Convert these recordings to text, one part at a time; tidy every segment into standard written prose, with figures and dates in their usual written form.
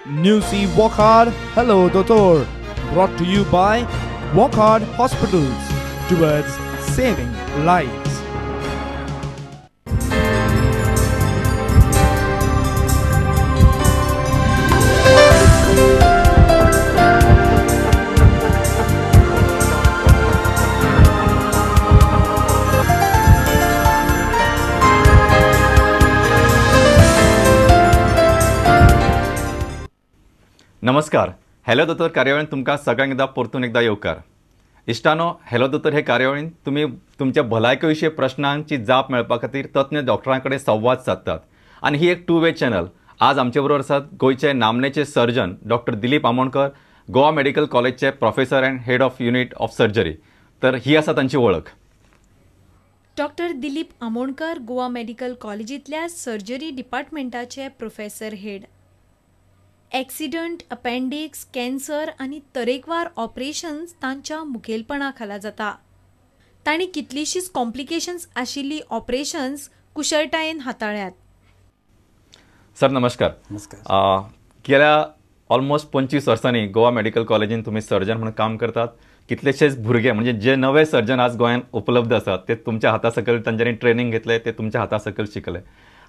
Newsy Wockhardt Hello Doctor, brought to you by Wockhardt Hospitals, towards saving lives. नमस्कार, hello दोतोर कार्यावळीन तुमकां सगळ्यांक एकदा परतून एकदा येवकार. इश्टानो, हॅलो दोतोर हे कार्यावळीन तुमी तुमच्या भलायके विशीं प्रश्नांची जाप मेळपा खातीर तज्ञ डॉक्टरां कडेन संवाद सादतात आनी ही एक टू वे चॅनल. आज आमचे बरोबर आसात गोंयचे नामनेचे surgeon doctor Dilip Amonkar, Goa medical कॉलेजचे professor and head of unit of surgery. तर ही आसा तांची वळख. डॉक्टर दिलीप आमोणकर गोवा मेडिकल कॉलेजींतल्या सर्जरी डिपार्टमेंटाचे professor head. Accident, appendix, cancer आनी तरेकवार ऑपरेशन्स तांच्या मुखेलपणा खाला जाता. तांणी कितलीशीच कॉम्प्लिकेशन्स आशिल्ली ऑपरेशन्स कुशळटायेन हाताळ्यात. सर नमस्कार. नमस्कार. गेल्या ऑलमोस्ट 25 वर्सांनी गोवा मेडिकल कॉलेजीन तुमी सर्जन म्हणून काम करतात. कितलेशेच भुरगे म्हणजे जे नवे सर्जन आज गोंयांत उपलब्ध आसात ते तुमच्या हाता सकयल तांच्यांनी ट्रेनींग घेतले, ते तुमच्या हाता सकयल शिकले.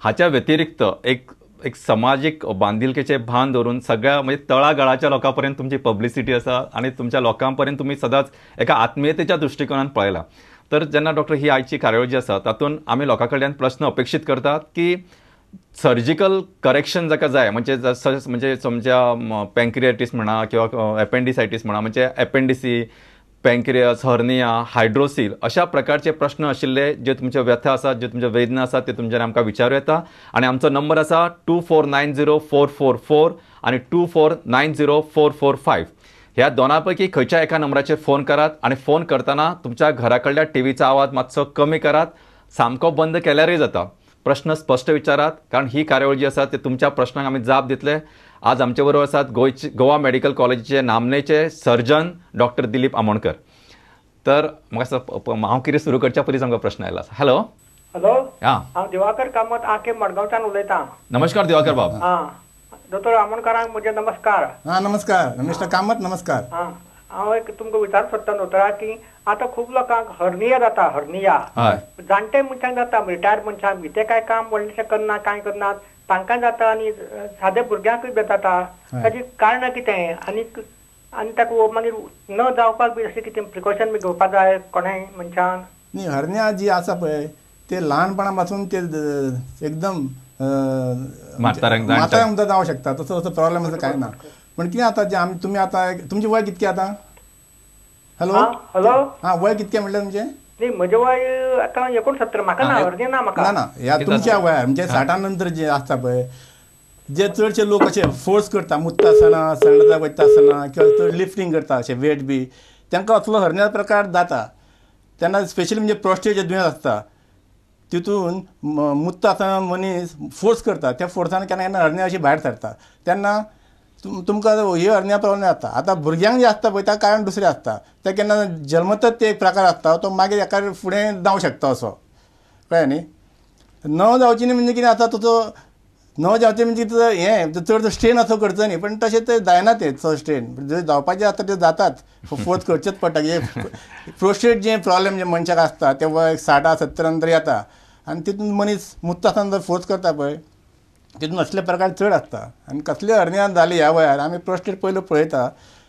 हाच्या व्यतिरिक्त एक एक समाजीक बांदिलकेचे भान दवरून सगळ्या म्हणजे तळागाळाच्या लोकां पर्यंत तुमची पब्लिसिटी आसा आनी तुमच्या लोकां पर्यंत तुमी सदांच एका आत्मीयतेच्या दृश्टिकोनान पळयला. तर जेन्ना डॉक्टर ही आयची कार्यावळ जी आसा तातूंत आमी लोकां कडल्यान प्रस्न अपेक्षीत करतात की सर्जिकल करेक्शन जाका जाय, म्हणजे म्हणजे समजा पँक्रियाटीस म्हणा किंवा एपेंडिसायटीस म्हणा, म्हणजे एपेंडिसी, पँक्रियस, हर्निया, हायड्रोसील अशा प्रकारचे प्रश्न आशिल्ले जे तुमचे व्यथा आसात, जे तुमचे वेदना आसात ते तुमच्यान आमकां विचारूं येता. आनी आमचो नंबर आसा 2490444 आनी 2490445. ह्या दोना पैकी खंयच्या एका नंबराचेर फोन करात आनी फोन करतना तुमच्या घरा कडल्या टीव्हीचो आवाज मातसो कमी करात, सामको बंद केल्यारय जाता. प्रश्न स्पश्ट विचारात, कारण ही कार्यावळ जी आसा ते तुमच्या प्रश्नांक आमी जाप दितले. आज आमचे बरोबर आसात गोवा मेडिकल कॉलेजीचे नामनेचे सर्जन डॉक्टर दिलीप आमोणकर. तर म्हाका हांव कितें सुरू करच्या पयलीं आमकां प्रश्न आयला. हॅलो. हॅलो, हांव दिवाकर कामत आके मडगांवच्यान उलयतां. नमस्कार दिवाकर बाब. हां, दोतोर आमोणकरांक म्हजें नमस्कार. हां नमस्कार मिस्टर कामत, नमस्कार. हां, हांव एक तुमकां विचारूंक सोदतां दोतोरा की आतां खूब लोकांक हर्निया जाता. हर्निया जाणटे मनशांक जाता, रिटायर्ड मनशांक बी, ते कांय काम व्हडलेशें करना, कांय करनात, तांकां जाता आनी सादे भुरग्यांकूय बी जाता. ताची कारणां कितें आनी आनी ताका मागीर न जावपाक बी अशें कितें प्रिकॉशन बी घेवपाक जाय कोणाय मनशान? न्ही, हर्निया जी आसा पळय ते ल्हानपणा पासून ते एकदम म्हाताऱ्यांक सुद्दां जावंक शकता. तसो असो प्रॉब्लेम असो कांय ना. पण कितें आतां जे आमी तुमी आतां तुमचें वय कितकें आतां? हॅलो. हॅलो. हां, वय कितकें म्हणलें तुमचें? न्ही, म्हजें वय आतां 69. म्हाका ना हर्निया ना म्हाका. ना ना, ह्या तुमच्या वयार म्हणजे 60 नंतर जे आसता पळय जे चडशे लोक अशे फोर्स करता, मुत्ता आसतना, संडासाक वयता आसतना किंवा चड लिफ्टींग करता अशें वेट बी, तांकां असलो हर्निया प्रकार जाता. तेन्ना स्पेशली म्हणजे प्रोस्टेट जे दुयेंस आसता तितून मुत्ता आसतना मनीस फोर्स करता, त्या फोर्सान केन्ना केन्ना हर्निया अशी भायर सरता, तेन्ना तुमकां ही हर्निया प्रॉब्लेम जाता. आतां भुरग्यांक जे आसता पळय ताका कारण दुसरें आसता, ते केन्ना जल्मतच ते एक प्रकार आसता, तो मागीर एका फुडें जावंक शकता असो, कळ्ळें न्ही? न जावची न्ही म्हणजे कितें आतां तुजो न जावचें म्हणजे तुजो हें चड स्ट्रेन असो करचो न्ही, पण तशें तें जायना, तें चड स्ट्रेन जे जावपाचें आसता तें जातात, फोर्स करचेच पडटा. प्रोस्टेट जे प्रॉब्लेम जे मनशाक आसता ते वय 60-70 नंतर येता आनी तितून मनीस मुत्ता आसतना जर फोर्स करता पळय तितून असले प्रकार चड आसता. आनी कसले हर्निया जाले ह्या वयार आमी प्रोस्टेट पयलो पळयता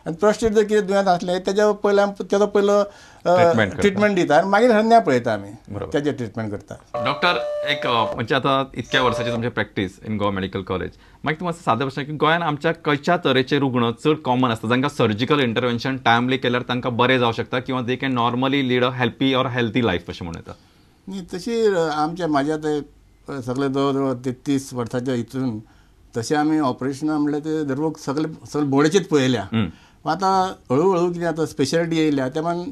आनी प्रोस्टेट जर कितें दुयेंस आसलें तेज्या पयलो तेजो पयलो ट्रिटमेंट दिता आनी मागीर हर्निया पळयता आमी, तेजें ट्रिटमेंट करता. डॉक्टर, एक म्हणजे आतां इतक्या वर्साची तुमची practice in Goa medical college, मागीर तुमकां सादो प्रश्न की गोंयांत आमच्या खंयच्या तरेचे रुग्ण चड कॉमन आसता जांकां सर्जिकल इंटरवेन्शन टायमली केल्यार तांकां बरें जावं शकता किंवा they can normally lead a happy or healthy life अशें म्हणूं येता? न्ही, तशी आमच्या म्हाज्या आतां सगळे जवळ जवळ 33 वर्साच्या हितून तशें आमी ऑपरेशनां म्हणल्यार ते रोग सगळे सगळे बोडेचेच पळयल्या. आतां हळू हळू कितें आतां स्पेशलिटी येयल्या ते मान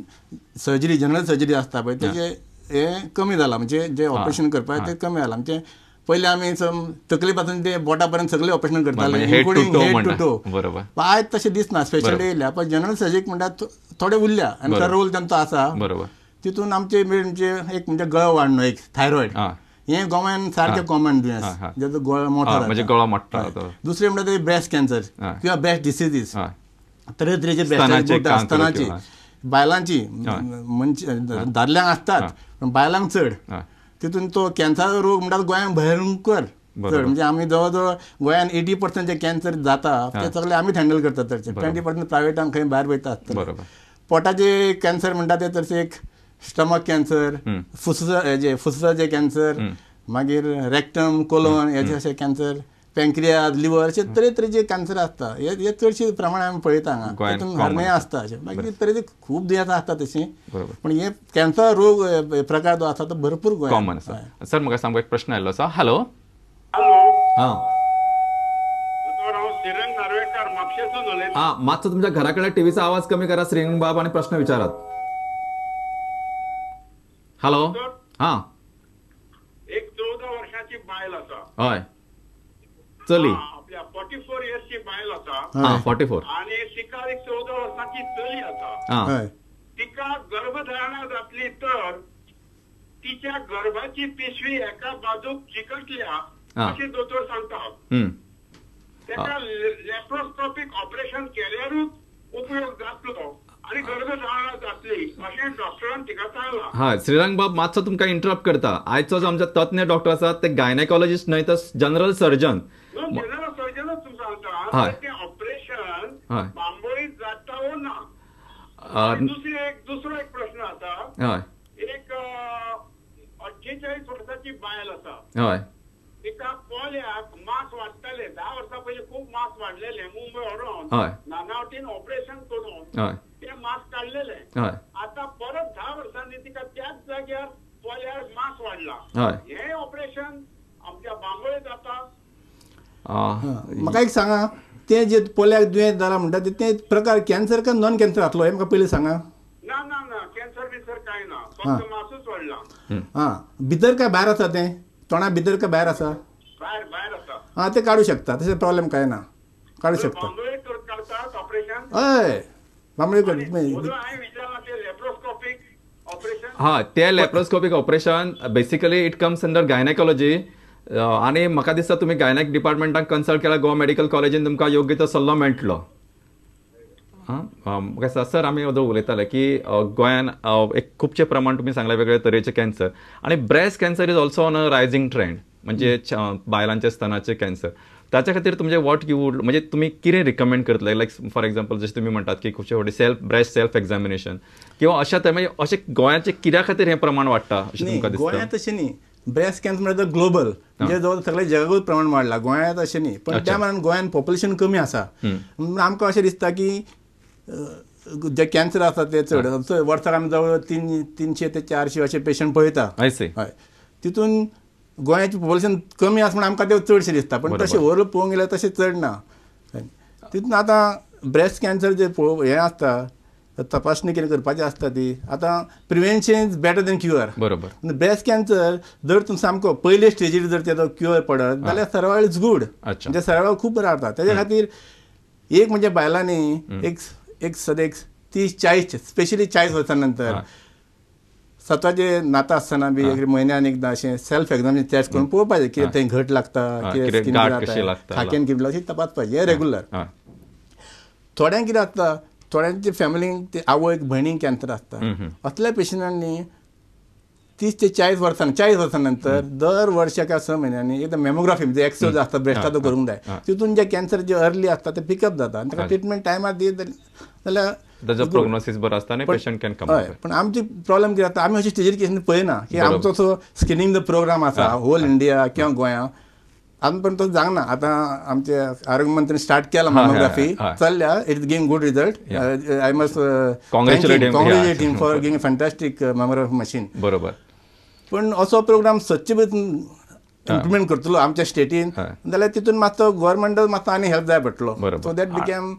सर्जरी, जनरल सर्जरी आसता पळय तेजें हें कमी जालां, म्हणजे जें ऑपरेशन करपाक तें कमी जालां. म्हणजे पयलीं आमी तकले पासून ते बोटा पर्यंत सगळे ऑपरेशन करताले, इन्क्लुडींग हेड टू टो. बरोबर. आयज तशें दिसना, स्पेशलिटी येयल्या, पण जनरल सर्जरी म्हणल्यार थोडे उरल्या आनी रोल तांचो आसा. बरोबर. तितून आमचे म्हणजे एक म्हणजे गळो वाडणो, एक थायरॉयड हें गोव्यान सारकें कॉमन दुयेंस, जेजो गळो मोठो म्हणजे गळो मोडटा. दुसरें म्हणटा ते ब्रेस्ट कॅन्सर किंवा ब्रेस्ट डिसिजीस, तरेतरेचे ब्रेस्ट, स्तनाची, बायलांची, म्हणजे दादल्यांक आसतात पण बायलांक चड. तितून तो कॅन्सर रोग म्हणटा गोंयांत भयंकर चड, म्हणजे आमी जवळ जवळ गोंयांत 80% जे कॅन्सर जाता ते सगळे आमीच हँडल करतात चडशे. 20% प्रायवेटांक खंय भायर वयता आसतले. पोटाचे कॅन्सर म्हणटा ते चडशे एक स्टमक कॅन्सर, फुफ्फुसा फुफ्फुसाचे कॅन्सर, मागीर रेक्टम, कोलोन हेचे अशे कॅन्सर, पँक्रियाज, लिवर अशे तरेतरेचे कॅन्सर आसता. हे चडशे प्रमाण आमी पळयता हांगा. तितून हर्निया आसता अशें, मागीर तरेचे खूब दुयेंसां आसता तशीं, पूण हे कॅन्सर रोग प्रकार जो आसा तो भरपूर कॉमन आसा. सर म्हाका सामको एक प्रश्न आयिल्लो आसा. हॅलो. हां, श्रीरंग नार्वेकर, म्हापशेसून उलयता. हां, मातसो तुमच्या घरा कडेन टीव्हीचो आवाज कमी करा श्रीरंग बाब आनी प्रश्न विचारात. हॅलो. हां, एक 14 वर्षाची बायल आसा. हय, चली. आपल्या 44 इयर्सची बायल आसा. हां, 44. आनी तिका एक 14 वर्सांची चली आसा. तिका गर्भधारणा जातली तर तिच्या गर्भाची पिशवी एका बाजूक चिकटल्या अशें दोतोर सांगता. तेका लॅप्रोस्कोपीक ऑपरेशन केल्यारूच उपयोग जातलो आनी गर्भधारणा जातली अशें डॉक्टरान तिका सांगलां. हय श्रीरंग बाब, मातसो तुमकां इंटरप्ट करता. आयचो जो आमचो तज्ञ डॉक्टर आसा ते गायनेकॉलॉजिस्ट न्हय तर जनरल सर्जन. जनरल सर्जनच तुमकां सांगता तें ऑपरेशन बांबोळीत जाता वो ना. दुसरो एक प्रश्न आसा. हय, एक 48 वर्साची बायल आसा. हय, तिका पोल्याक मांस वाडटाले. 10 वर्सां पयलीं खूब मांस वाडलेले, मुंबय व्हरोन नानावटीन ऑपरेशन करून ते मांस काडलेले. आतां परत 10 वर्सांनी तिका त्याच जाग्यार पोल्यार मांस वाडला. हें ऑपरेशन आमच्या बांबोळे जाता. म्हाका एक सांगा, तें जे पोल्याक दुयेंस जाला म्हणटा तें प्रकार कॅन्सर काय नॉन कॅन्सर आसलो हें म्हाका पयलीं सांगा. ना ना ना, कॅन्सर बिन्सर कांय ना, फक्त मांसूच वाडला. हां, भितर काय भायर आसा तें? तोंडा भितर काय भायर आसा? भायर भायर आसा. हां, तें काडूं शकता, तशें प्रॉब्लेम काय ना, काडूं शकता. हय, बांबोळे. हां, तें laparoscopic operation basically it comes under gynaecology. आनी म्हाका दिसता तुमी गायनेक डिपार्टमेंटाक कन्सल्ट केल्यार गोवा मेडिकल कॉलेजीन तुमकां योग्य तो सल्लो मेळटलो. हां, सर आमी अदो उलयताले की गोंयान एक खुबशे प्रमाण तुमी सांगले वेगळे तरेचे कॅन्सर, आनी breast cancer is also on a rising trend, म्हणजे बायलांच्या स्तनाचे कॅन्सर. ताच्या खातीर तुमचे what you would, म्हणजे तुमी कितें रिकमेंड करतले? लायक फॉर एग्जाम्पल जशें तुमी म्हणटात की खुबशे फावटी सेल्फ ब्रेस्ट सेल्फ एग्जामिनेशन किंवा अशा म्हणजे अशें गोंयाचें कित्या खातीर हें प्रमाण वाडटा अशें तुमकां दिसता? गोंयांत तशें न्ही, ब्रेस्ट कॅन्सर म्हळ्यार ग्लोबल, म्हणजे जवळ सगळे जगाकूच प्रमाण वाडला, गोंयांत अशें न्ही. पण त्या मानान गोंयांत पॉप्युलेशन कमी आसा, म्हणून आमकां अशें दिसता की जे कॅन्सर आसा ते चड वर्साक आमी जवळ 300 ते 400 अशे पेशंट पळयता. हय, तितून गोंयाचें पॉप्युलेशन कमी आसा म्हणून आमकां ते चडशें दिसता, पण तशें ओवरऑल पळोवंक गेल्यार तशें चड ना. तितून आतां ब्रेस्ट कॅन्सर जे हें आसता तपासणी कितें करपाची आसता ती आतां prevention is better than cure. बरोबर. ब्रेस्ट कॅन्सर जर तुमी सामको पयले स्टेजीर जर तेजो क्युअर पडत जाल्यार सर्वायवल is good, म्हणजे सर्वायवल खूब बरें जाता. तेज्या खातीर एक म्हणजे बायलांनी एक एक सद एक 30-40 स्पेशली 40 वर्सां नंतर स्वताचे नाता आसतना बी एक म्हयन्यान एकदां अशें सेल्फ एग्जामिनेशन टेस्ट करून पळोवपाचें कितें थंय घट लागता, कितें स्किन जाता, खाकेन कितें अशें तपासपाचें हें रेगुलर. थोड्यांक कितें आसता, थोड्यांचे फॅमिलींक ते आवयक भयणीक कॅन्सर आसता, असल्या पेशंटांनी 30 ते 40 वर्सां 40 वर्सां नंतर दर वर्साक 6 म्हयन्यांनी एकदां मेमोग्राफी म्हणजे एक्सरे जो आसता ब्रेस्टाचो करूंक जाय, तितून जे कॅन्सर जे अर्ली आसता ते पिकअप जाता आनी ताका ट्रिटमेंट टायमार दीत जाल्यार ताजो प्रोग्नोसिस बरो आसता आनी पेशंट can come. हय, पण आमची प्रॉब्लेम कितें जाता, आमी अशी स्टेजीर केसीन पळयना की आमचो असो स्क्रिनींग प्रोग्राम आसा होल इंडिया किंवा गोंया, आमी पण तो जावंक ना. आतां आमचे आरोग्य मंत्री स्टार्ट केला मेमोग्राफी चल्ल्या, it is giving good result. I must congratulate him for giving fantastic mammography machine. बरोबर. पण असो प्रोग्राम सदचे इम्प्लिमेंट करतलो आमच्या स्टेटीन जाल्यार तितून मातसो गव्हर्मेंटाक मातसो आनी हेल्प जाय पडटलो, so that we can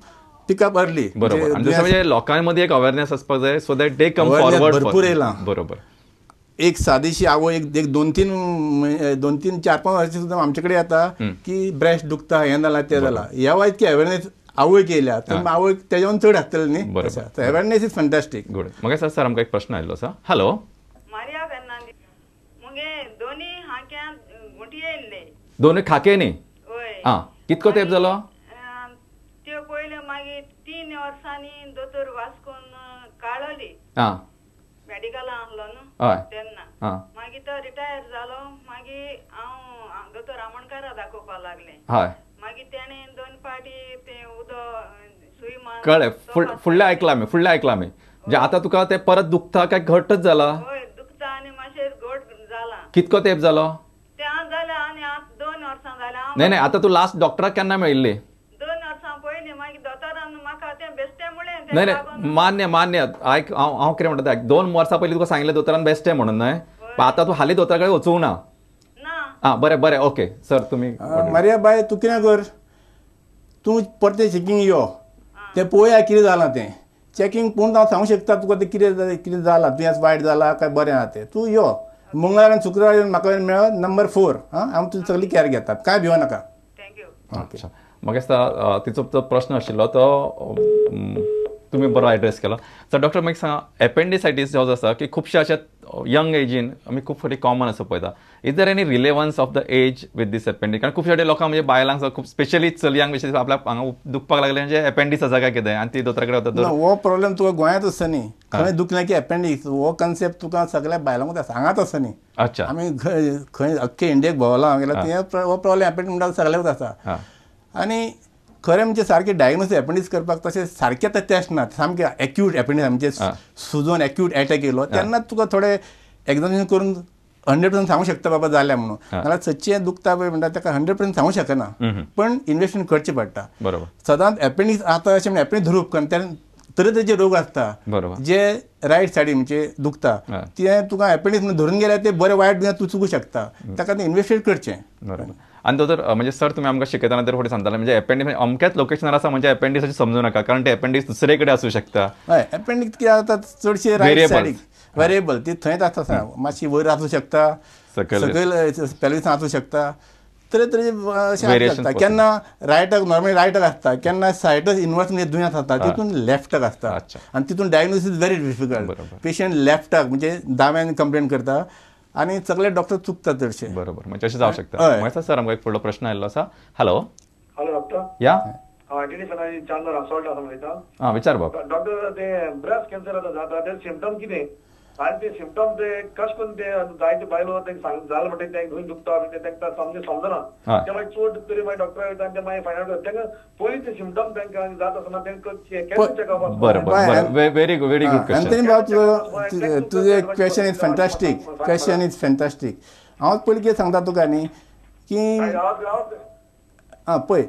pick up early. बरोबर. आनी दुसरें म्हणजे लोकां मदीं एक अवेरनेस आसपाक जाय, so that they come forward. भरपूर येयला. बरोबर. एक सादीशी आवय एक 2-3 4-5 वर्सां सुद्दां आमचे कडेन येता की ब्रेस्ट दुखता, हें जालां तें जालां. ह्या वयर इतकी अवेरनेस आवयक येयल्या तर आवयक तेज्यान चड आसतलें न्ही. Awareness is fantastic. Good. म्हाका सर आमकां एक प्रश्न आयिल्लो आसा. हॅलो. मारिया फेर्नांदीस. मुगे दोनी हाक्या येयल्ले. दोनूय खाके न्ही? हय. आं, कितको तेंप जालो? त्यो पयल्यो मागीर 3 वर्सांनी दोतोर वास्कोन काडली. आं, मेडिकलान आसलो न्हू तेन्ना. मागीर तो रिटायर जालो. मागीर हांव दोतोर आमोणकारा दाखोवपाक लागलें. हय. मागीर तेणें 2 फावटी तें उदक सुय मारून कळ्ळें. फुडलें आयकलां आमी, फुडलें आयकलां आमी. म्हणजे आतां तुका तें परत दुखता काय घट्टच जाला? हय, दुखता आनी मातशें घट जाला. कितको तेंप जालो? तें आतां जालें आनी आतां 2 वर्सां जालें. न्ही न्ही, आतां तूं लास्ट डॉक्टराक केन्ना मेळिल्ली? 2 वर्सां पयलीं. मागीर दोतोरान म्हाका तें बेश्टें म्हणलें. न्ही न्ही, मान्य मान्य. आयक, हांव हांव कितें म्हणटा, 2 वर्सां पयलीं तुका सांगिल्लें दोतोरान बेश्टें म्हणून न्हय, आतां तूं हालीं दोतोरा कडेन वचूंक ना? आं, बरें बरें, ओके सर. तुमी मारिया बाय, तूं कितें कर, तूं परतें चॅकींग यो, तें पळोवया कितें जालां तें. चॅकींग पळोवन हांव सांगूंक शकता तुका तें कितें कितें जालां, दुयेंस वायट जालां काय बरें आहा तें. तूं यो मंगळार आनी शुक्रार येवन म्हाका मेळ नंबर 4. आं, हांव तुजी सगळी कॅर घेता, कांय भियो नाका. Thank you. अच्छा, म्हाका दिसता तिचो तो प्रश्न आशिल्लो तो तुमी बरो एड्रेस केलो. सर डॉक्टर, मागीर सांगा, एपेंडिसायटीस जो आसा की खुबशे अशे यंग एजीन आमी खूब फावटी कॉमन आसा पळयता, is there any relevance of the age with this appendix? कारण खुबशे फावटी लोकांक म्हणजे बायलांक खूब स्पेशली चलयांक विशेश आपल्याक हांगा दुखपाक लागलें म्हणजे एपेंडीस आसा काय कितें आनी ती दोतोरा कडेन वता. हो प्रॉब्लेम तुका गोंयांत आसता न्ही, खंय दुखलें की एपेंडीस हो कन्सेप्ट तुका सगळ्या बायलांकूच आसा, हांगाच आसता न्ही. अच्छा. आमी खंय अख्खे इंडियेक भोंवला गेल्यार तें हो प्रॉब्लेम एपेंडीस म्हणटा सगळ्याकूच आसा. आनी खरें म्हणजे सारकें डायग्नोसीस एपेंडीस करपाक तशें सारकें आतां टेस्ट ना, सामकें एक्यूट एपेंडीस म्हणजे सुजोन एक्यूट एटॅक येयलो तेन्ना तुका थोडें एग्जामिनेशन करून 100% सांगूंक शकता बाबा जाल्या म्हणून. नाल्यार सच्चें दुखता पळय म्हणटा ताका 100% सांगूंक शकना, पण इन्वेस्टमेंट करचें पडटा. बरोबर. सदांच एपेंडीस आतां अशें म्हणल्यार एपेंडीस धरूप कारण त्या तरेतरेचे रोग आसता जे रायट सायडीन म्हणजे दुखता ते तुका एपेंडीस म्हणून धरून गेल्यार ते बरें वायट दुयेंस तूं चुकूंक शकता, ताका तें इन्वेस्टिगेट करचें. बरोबर. आनी दोतोर म्हणजे सर तुमी आमकां शिकयतना दर फावटी सांगताले म्हणजे एपेंडीस अमक्याच लोकेशनार आसा म्हणजे एपेंडीस अशें समजू नाका, कारण ते एपेंडीस दुसरे कडेन आसूं शकता. हय, एपेंडीस कितें जाता चडशे रायट सायडीक वेरिएबल, ती थंयच आसता, मातशी वयर आसूं शकता, सकयल पेल्विसान आसूं शकता, तरेतरेचे अशें आसूं शकता. केन्ना रायटाक नॉर्मली रायटाक आसता, केन्ना सायटस इनवर्स म्हणजे दुयेंस आसता तितून लेफ्टाक आसता आनी तितून डायग्नोसीस व्हेरी डिफिकल्ट. पेशंट लेफ्टाक म्हणजे दाव्यान कंप्लेन करता आनी सगळे डॉक्टर चुकता चडशे. बरोबर, म्हणजे अशें जावं शकता. मागीर सर आमकां एक फुडलो प्रश्न आयिल्लो आसा. हॅलो. Hello doctor. या. हांव आयडेंटी फर्नांडीस चांदर आसोल्टा सावन उलयतां. आं, विचार बाब. डॉक्टर, ते ब्रेस्ट कॅन्सर आतां जाता ते सिमटम कितें आनी ते सिमटम ते कशें करून ते जायते बायलो तांकां सांग जालें म्हणटकीर तांकां खंय दुखता तांकां सामकें समजना, ते मागीर चड तरी मागीर डॉक्टरा वयता आनी ते मागीर फायंड आउट करता. तांकां पयलीं ते सिमटम तांकां जाता आसतना तांकां कॅन्सर चॅकअप. बरें बरें, very good, very good question. Anthony बाब, तुजें question is fantastic, question is fantastic. हांव पयलीं कितें सांगता तुका न्ही की आं पळय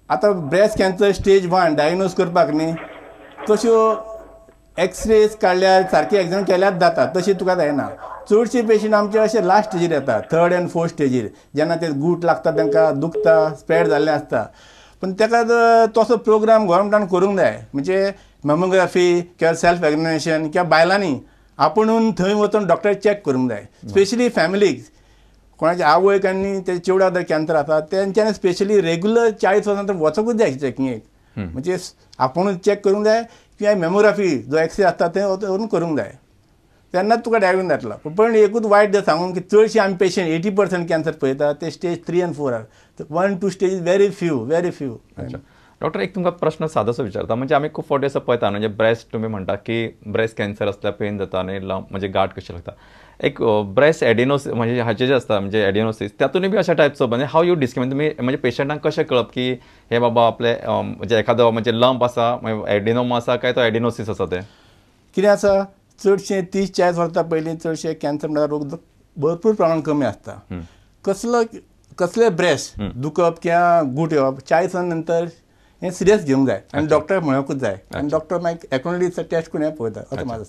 आतां ब्रेस्ट कॅन्सर स्टेज 1 डायग्नोज करपाक न्ही तश्यो एक्सरेज काडल्यार सारके एग्जाम केल्यार जाता, तशी तुका जायना. चडशे पेशंट आमचे अशे लास्ट स्टेजीर येता, 3rd आनी 4th स्टेजीर, जेन्ना ते गूट लागता तांकां दुखता, स्प्रेड जाल्लें आसता. पूण ताका तसो प्रोग्राम गोवोरमेंटान करूंक जाय, म्हणजे मेमोग्राफी किंवा सेल्फ एग्जामिनेशन किंवा बायलांनी आपुणून थंय वचून डॉक्टर चॅक करूंक जाय. स्पेशली फॅमिलीक कोणाचे आवयक आनी ते चेवडाक जर कॅन्सर आसा तेंच्यांनी स्पेशली रेगुलर 40 वर्सां नंतर वचकूच जाय चॅकिंगेक, म्हणजे आपुणूच चॅक करूंक जाय किंवा मेमोग्राफी जो एक्सरे आसता तें वचून करूंक जाय, तेन्नाच तुका डायग्नोज जातलो. पण एकूच वायट जर सांगून की चडशे आमी पेशंट 80% कॅन्सर पळयता ते स्टेज 3 आनी 4 आसा, 1 2 stage is very few, very few. अच्छा डॉक्टर, एक तुमकां प्रश्न सादोसो विचारता. म्हणजे आमी खूब फावटी असो पळयता म्हणजे ब्रेस्ट तुमी म्हणटा की ब्रेस्ट कॅन्सर आसल्यार पेन जाता आनी म्हणजे गांठ कशी लागता. एक ब्रेस्ट एडिनोसिस म्हणजे हाचे जे आसता म्हणजे एडिनोसिस तातूंतय बी अशा टायपचो म्हणजे हाव you discriminate तुमी म्हणजे पेशंटांक कशें कळप की हे बाबा आपले म्हणजे एखादो म्हणजे लंप आसा एडिनोमा आसा काय तो एडिनोसिस आसा? तें कितें आसा चडशे 30-40 वर्सां पयलीं चडशे कॅन्सर म्हणल्यार रोग भरपूर प्रमाण कमी आसता. कसलो कसले ब्रेस्ट दुखप किंवा गूट येवप 40 वर्सां नंतर हें सिरियस घेवंक जाय आनी डॉक्टर म्हणकूच जाय आनी डॉक्टर मागीर एकॉर्डिंगली टेस्ट करून हें पळयता अशें म्हाका दिसता.